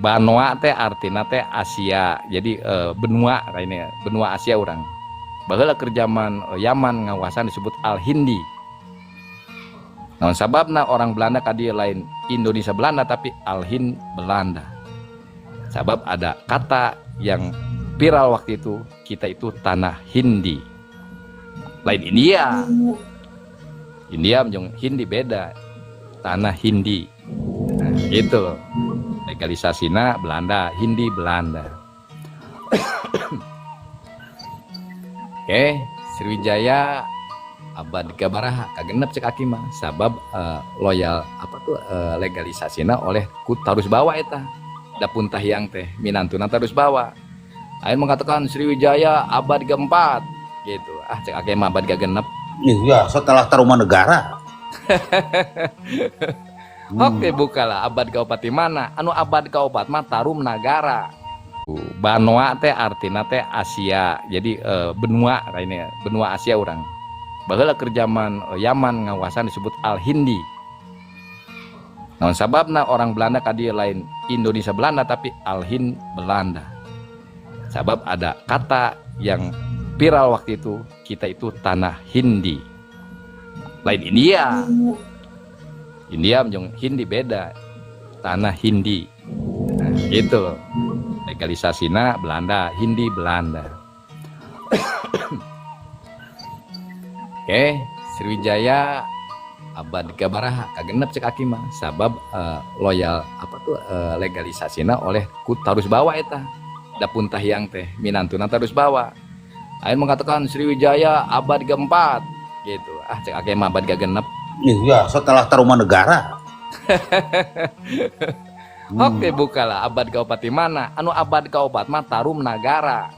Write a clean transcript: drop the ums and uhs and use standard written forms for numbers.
Banoa teh artina teh Asia. Jadi benua ini benua Asia urang. Baheula keur zaman Yaman ngawasan disebut Al-Hindi. Naon sababna orang Belanda ka dieu lain Indonesia Belanda tapi Al-Hind Belanda. Sabab ada kata yang viral waktu itu, kita itu tanah Hindi. Lain India. India jeung Hindi beda. Tanah Hindi. Nah, gitu. Legalisasina Belanda, Hindi Belanda. Oke, Sriwijaya abad sabaraha? Kagenep cek aki mah, sabab loyal apa tuh legalisasina oleh ku Tarusbawa eta. Da pun tahiang teh minantuna Tarusbawa. Lain mengatakan Sriwijaya abad keempat gitu. Ah, cek aki mah abad kagenep. Iya, setelah Tarumanegara. Oke, bukalah abad keopat di mana? Anu abad keopat mah Tarumanagara. Banoa teh artina teh Asia. Jadi benua ini benua Asia urang. Baheula keur zaman Yaman ngawasan disebut Al-Hindi. Naon sababna orang Belanda ka dieu lain Indonesia Belanda tapi Al-Hind Belanda. Sabab ada kata yang viral waktu itu, kita itu tanah Hindi. Lain India. India jeung Hindi beda. Tanah Hindi. Nah, gitu. Legalisasina Belanda, Hindi Belanda. Oke, Sriwijaya abad sabaraha? Kagenep cek aki mah, sabab loyal apa tuh legalisasina oleh ku Tarusbawa eta. Da pun tahiang teh minantuna Tarusbawa. Lain mengatakan Sriwijaya abad keempat gitu. Ah, cek aki mah abad kagenep. Iya, setelah Tarumanegara. Oke, bukalah abad keopat di mana? Anu abad keopat mah Tarumanagara.